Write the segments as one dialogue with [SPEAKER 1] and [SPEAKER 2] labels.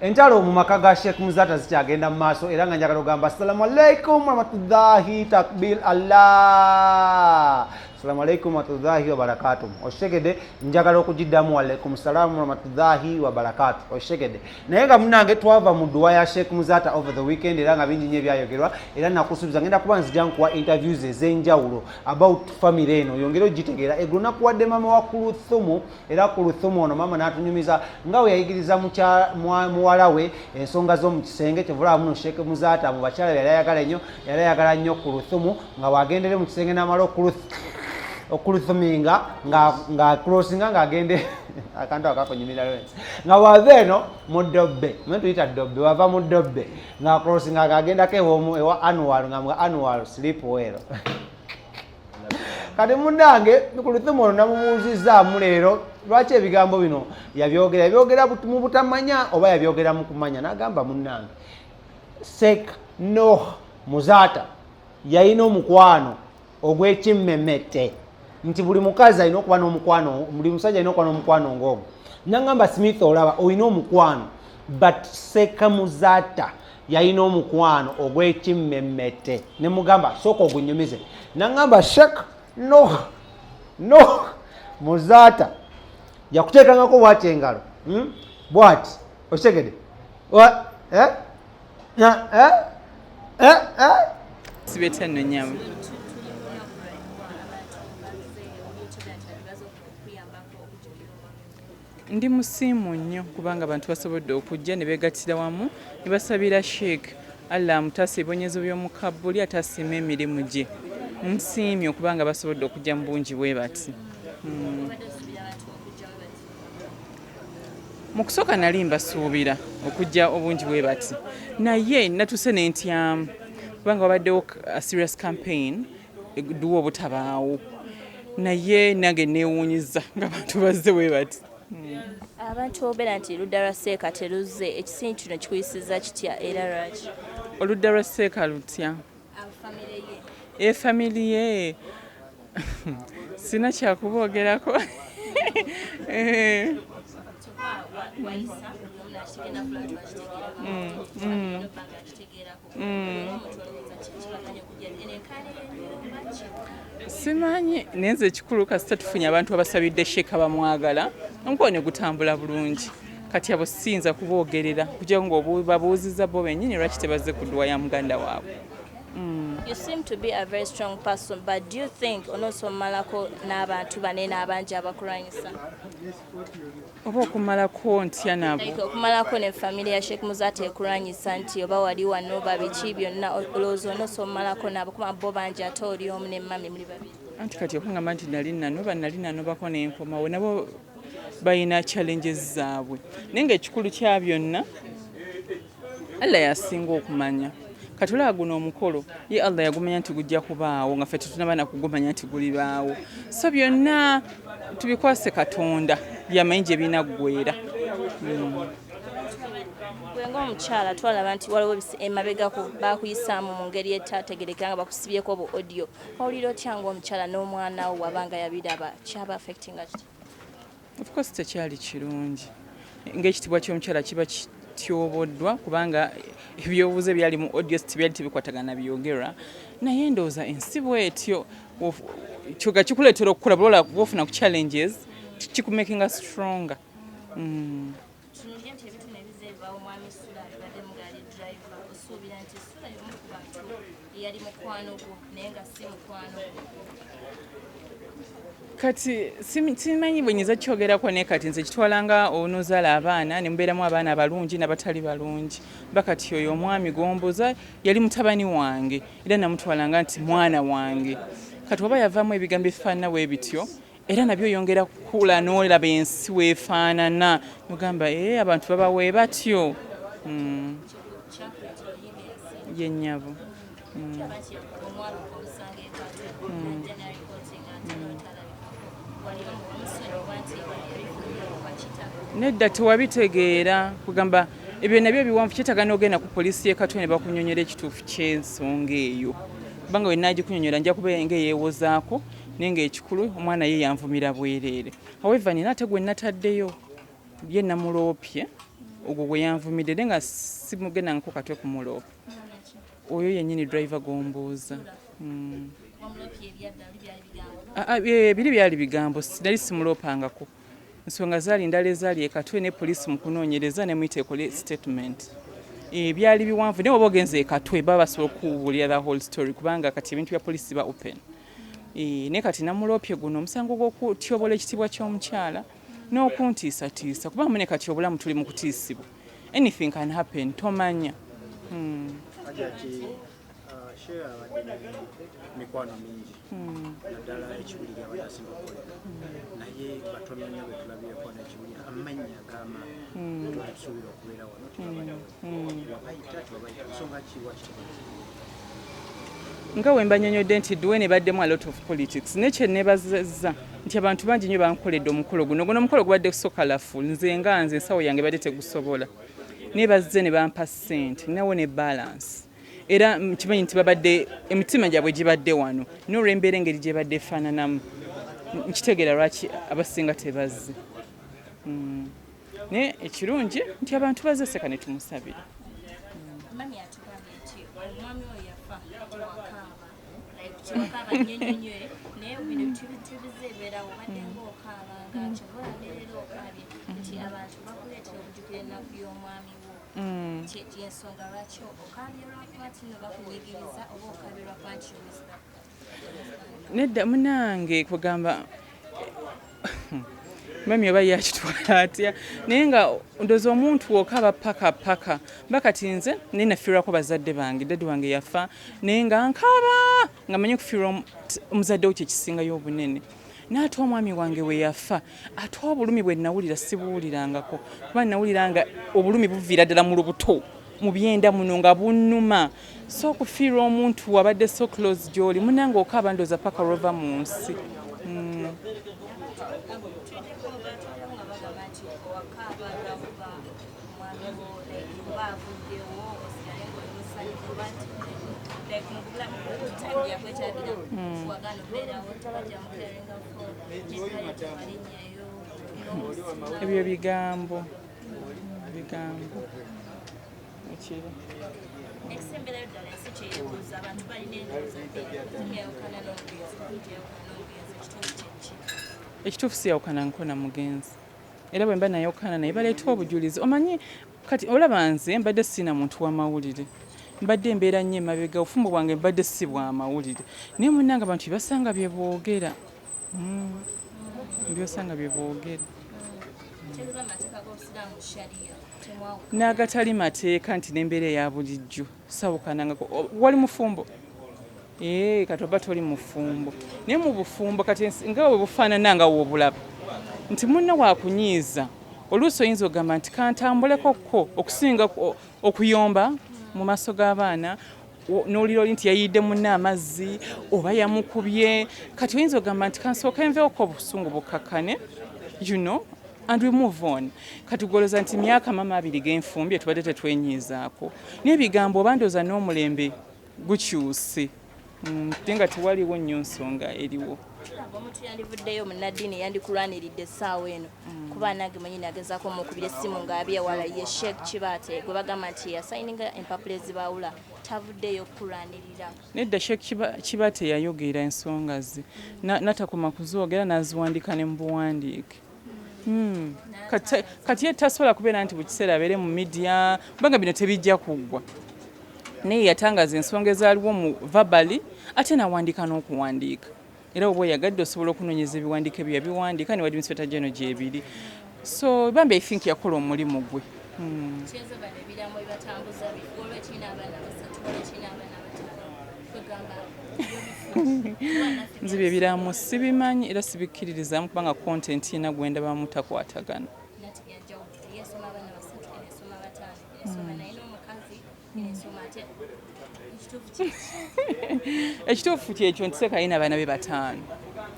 [SPEAKER 1] Entalo mu maka ga Sheikh Muzaata zikyagenda mu maaso era nga njagala ogamba assalamu alaikum warahmatullahi takbir Allah, assalamu alaikum warahmatullahi wabarakatuh. Okitegedde? Njagala okugiddamu walaikum salamu warahmatullahi wabarakatuh. Okitegedde? Naye nga munange twava mu dduwa ya Sheikh Muzaata over the weekend, era nga bingi nnyo ebyayogerwa, era nakusuubiza ngenda kuba nzija nkuwa interviews ez'enjawulo about family eno yongere ogitegeera. Eggulo nakuwadde maama wa Kuluthumu, era Kuluthumu ono maama n'atunyumiza nga we yayigiriza muwala we ensonga z'omu kisenge. Kyovulaba muno Sheikh Muzaata mu bakyala yali ayagala ennyo, yali ayagala nnyo Kuluthumu, nga wagendere mu kisenge n'amala okuluthuminga nga crossinga ng'agende akantu akakunyumira Lawrence, nga wava eno mu ddobbe, mwe tuyita ddobbe, wava mu ddobbe nga crossinga ng'agendako ewomu ewa Anwar, nga mga Anwar, sleep well. Kati munnange Kuluthumu ono namubuuzizaamu leero lwaki ebigambo bino yabyogera, yabyogera mu butamanya oba yabyogera mu kumanya. N'agamba, munnange, Sheikh Noh Muzaata yalina omukwano ogw'ekimmemete, nti buli mukazi alina okuba n'omukwano, buli musajja alina okuba n'omukwano ng'ogwo. Nagamba, Smith, olaba olina omukwano, but Sheikh Muzaata yalina omukwano ogw'ekimmemete. Ne mugamba, sooka ogunyumize. Nagamba Sheikh Noh Muzaata yakuteekangako bwati engalo, Bwati, okitegedde? Eh? Eh? Eh? Eh?
[SPEAKER 2] Sibetya nno nyama. Ndi musiimu nnyo kubanga abantu basobodde okujja ne beegattira wamu ne basabira Sheikh, Allah amutaasa ebibonyezo by'omu kabbuli ate asiime emirimu gye. Nsiimye okubanga basobodde okujja mu bungi bwe bati. Mu kusooka nali mbasuubira okujja obungi bwe bati, naye natuuse ne ntyamu kubanga wabaddewo a serious campaign edduwa obutabaawo, naye nange neewuunyiza nga bantu bazze bwe bati.
[SPEAKER 3] Abantu obeera nti ludda lwa Seeka teruzze, ekisingi kino kikuyisiza kitya era lwaki?
[SPEAKER 2] Oludda lwa Seeka lutya? Efamily ye sina kyakuboogerako. Eh. Simanyi, naye nze ekikulu kasita tufunye abantu abasabidde Sheeka bamwagala, omukono ne gutambula bulungi. Kati abo siyinza kuboogerera kujja nga babuuzizza bo bennyini lwaki tebazze ku dduwa ya muganda waabwe.
[SPEAKER 3] You seem to be a very strong person, but do you think onoosomalako n'abantu banene abangi abakulwanyisa?
[SPEAKER 2] Oba okumalako ntya nabo?
[SPEAKER 3] Like okumalako ne family ya Sheikh Muzaata ekulwanyisa nti oba wali wano oba biki byonna, olowooza onoosomalako nabo kuba bo bangi ate oli omu ne mami muli babiri?
[SPEAKER 2] Anti kati okungamba nti nali nanoba, nali nanobako nenkomawo, nabo balina challenges zaabwe, naye nga ekikulu kya byonna Allah yasinga okumanya. Kati olaba guno omukolo ye Allah yagumanya nti gujja kubaawo nga ffe tetunaba nakugumanya nti gulibaawo, so byonna tubikwase Katonda, yamanyi gye binaggwera.
[SPEAKER 3] Gwe ng'omukyala twalaba nti waliwo emabegako bakuyisaamu mu ngeri etategerekera nga bakusibyeko obu audio. Owulira otya ng'omukyala n'omwana wo wabanga yabiraba, kyaba affectinga kiti?
[SPEAKER 2] Of course tekyali kirungi, ng'ekitiibwa ky'omukyala kiba kityoboddwa, kubanga ebyobuze byali mu audio tebyali tebikwatagana byogerwa. Naye ndowooza ensi bwetyo, kyoga kikuleetera okukula bwola bwofuna ku challenges, kikumakinga stronger.
[SPEAKER 3] Tunulye nti ebintu nebiza ebibaawo, mwami Sula abibadde mugali driver, osuubira nti Sula y'omu ku bantu eyali mukwano gwo naye nga si mukwano gwo?
[SPEAKER 2] Kati simanyi bwe nyinza kyogerako, naye kati nze kitwala nga onozaala abaana ne mubeeramu abaana abalungi n'abatali balungi. Ba kati oyo omwami gwombuuza yali mutabani wange era namutwalanga nti mwana wange. Kati oba yavaamu ebigambo ebifaanana bwe bityo, era nabyo oyongera kukula n'olaba ensi weefaanana, nogamba ee abantu baba we batyo. Ye nnyabo.
[SPEAKER 3] Kyaba nti omwami omusanga ekatwe najja nareportinga nti notalabikako, wali omusonyiwa nti ebifulumya wakita?
[SPEAKER 2] Nedda, tewabitegeera. Kugamba ebyo nabyo biwanvu, kyetaaga n'ogenda ku poliisi y'e Katwe ne bakunyonyola ekituufu ky'ensonga eyo, kubanga we naagikunyonyola nja kuba ng'eyeewozaako, naye ng'ekikulu omwana ye yanvumira bwereere. However, nina ate gwe nataddeyo ye namuloopye. Ogwo gwe yanvumidde, naye nga simugendangako Katwe kumuloopa. Oyo yennyini driver gw'ombuuza. Ah, ah, biri byali bigambo, nali simuloopangako. Ensonga zaali ndala ezaali e Katwe ne poliisi mu kunoonyereza ne muyita ekole statement. Byali biwanvu, naye oba ogenze e Katwe baba basobola okukubuulira the whole story, kubanga kati ebintu bya poliisi ba open. Naye kati namuloopye guno omusango gw'okutyobola ekitiibwa ky'omukyala n'okuntiisatiisa, kubanga mune kati obulamu tuli mu kutiisibwa, anything can happen, tomanya.
[SPEAKER 4] Hajati, Sheila abadde ne mikwano mingi, naddala ekibuli gyabadde asinga okukolera, naye batono nnyo be tulabyeko n'ekibuli amannya ag'amaanyi twali tusuubira okubeera wano tebabaddewo. Wabayita tebabayita, nsonga ki lwaki tebayita?
[SPEAKER 2] Nga bwe mbanyonyodde nti duwe baddemu a lot of politics, naye kye neebazizza nti abantu bangi nnyo bankoledde omukolo guno. Guno omukolo gubadde so colourful. Nze nga nze ensawo yange badde tegusobola, naye bazze ne bampa ssente nawo ne balance, era nkimanyi nti babadde emitima gyabwe gibadde wano, n'olwembeera engeri gye badde efaananamu nkitegeera lwaki abasinga tebazze. Naye ekirungi nti abantu bazze, seka ne tumusabira.
[SPEAKER 3] Mami atugambye nti omwami oyo yafa tewakaaba, like tewakaaba nnyo nnyo nnyo, naye bino tubize ebeerawo obadde ng'okaaba nga kyova leero okaabye nti abantu bakuleetera okujjukira ennaku y'omwami wo. Yensonga lwaki okaabye, lwakuba nti no bakunyigiriza oba okaabye lwakuba nti you miss that?
[SPEAKER 2] Nedda munange, kugamba mami oba yakitwala atya, naye nga ndoza omuntu okaaba paka paka bakati nze naye nafiirwako bazadde bange. Daddy wange yafa naye nga nkaaba nga manyi okufiirwa omuzadde wo kyekisingayo obunene, naye ate omwami wange we yafa ate obulumi bwe nawulira sibuwulirangako, kuba nawulira nga obulumi buviira ddala mu lubuto, mu byenda muno nga bunnuma. So okufiirwa omuntu wabadde so close gy'oli, munange okaaba ndooza paka lwova mu nsi.
[SPEAKER 3] Tuddeko batwalawo nga bagamba nti owakaaba lwakuba omwami wo, like oba avuddewo osigale ng'oli musanyufu, oba nti like mu bulamu time yakwetaagira wagaana obeerawo tabajja mucaringa for nekale tewalinnyayo.
[SPEAKER 2] Ebyo bigambo bigambo ekiro.
[SPEAKER 3] Ekisemberayo ddala, ensi kyeyebuuza, abantu balina endowooza bbiri, yayawukana n'omugenzi, yayawukana n'omugenzi, ekituufu kyeki?
[SPEAKER 2] Ekituufu siyawukana nko na mugenzi, era bwe mba nayawukana naye baleeta obujulizi. Omanyi kati olaba nze mbadde siina muntu w'amawulire, mbadde embeera nnyo emabega, obufumbo bwange mbadde si bwa mawulire, naye munnange abantu byebasanga bye boogera. Byosanga bye boogera.
[SPEAKER 3] Tegeeza amateeka g'obusiraamu, sharia, temwawukana?
[SPEAKER 2] N'agatali mateeka, nti n'embeera eya bulijjo sawukanangako. Wali mufumbo? Ee, kati oba toli mufumbo, naye mu bufumbo kati nga bwe bufaanana nga woobulaba nti munno wakunyiiza, oluusi oyinza okugamba nti kantambuleko ko okusinga okuyomba mu maaso g'abaana, n'owulira oli nti yayidde munne amazzi oba yamukubye. Kati oyinza okugamba nti kansooke nveeko obusungu bukakkane, and we move on. Kati goloza nti myaka mama 20 genfumbye tubadde tetwenyiizaako n'ebigambo, oba ndooza n'omulembe gukyuse. Ate nga tewaliwo nnyo nsonga eriwo.
[SPEAKER 3] Tulaba omuntu yandivuddeyo munnaddiini yandikulwaniridde essaawa eno, kuba nange mwenyini agezaako omukubira essimu ng'abye wala, ye Sheikh Kibaate gwe bagamba nti yasayininga empapula ezibaawula, tavuddeyo kukulwanirira.
[SPEAKER 2] Nedda, Sheikh Kibaate yayogera ensonga ze. Natakoma kuzoogera, n'aziwandiika ne mu buwandiike. Kati ye tasobola kubeera nti buli kiseera abeere mu media, kubanga bino tebijja kuggwa, naye yatangaza ensonga ezaaliwo mu verbally, ate n'awandiika n'okuwandiika, era oba oyagadde osobola okunoonyeza ebiwandiiko ebyo yabiwandiika ne wadi inspector general gyebiri. So bambi, I think yakola omulimu gwe.
[SPEAKER 3] Kyenze bano ebiramu ebibatambuza olwekirina abaana basatu, olwekirina abaana bataano, kwegamba
[SPEAKER 2] Nze bye biramu sibimanyi era sibikkiririzaamu, kubanga content yina gwendabamu takwatagana.
[SPEAKER 3] Nati byanjawulo, yasoma abaana basatu, era esoma bataano, era esoma naye n'omukazi, era esoma ate ekituufu kiki?
[SPEAKER 2] Ekituufu kyekyo nti Seeka alina abaana be bataano,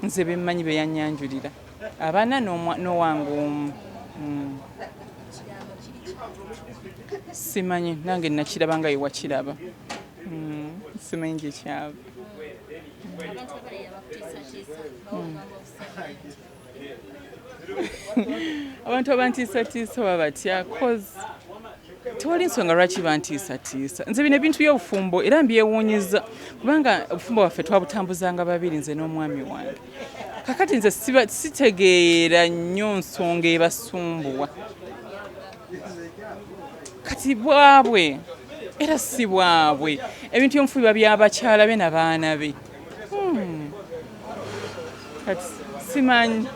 [SPEAKER 2] nze bemmanyi beyanyanjulira abaana n'owange omu.
[SPEAKER 3] Ekiraamo kiri ki?
[SPEAKER 2] Simanyi, nange nakiraba nga yewakiraba. Simanyi gye kyava.
[SPEAKER 3] Abantu abalala bakutiisatiisa, bawogamba obusemba nti
[SPEAKER 2] Abantu abantiisatiisa oba batya, cause Tewali nsonga lwaki bantiisatiisa. Nze bino ebintu by'obufumbo era mbyewuunyiza, kubanga obufumbo bwaffe twabutambuzanga babiri, nze n'omwami wange. Kakati nze sitegeera nnyo nsonga ebasumbuwa. Kati bwabwe era si bwabwe, ebintu by'omufu biba byabakyala be nabaana be. Kati simanyi.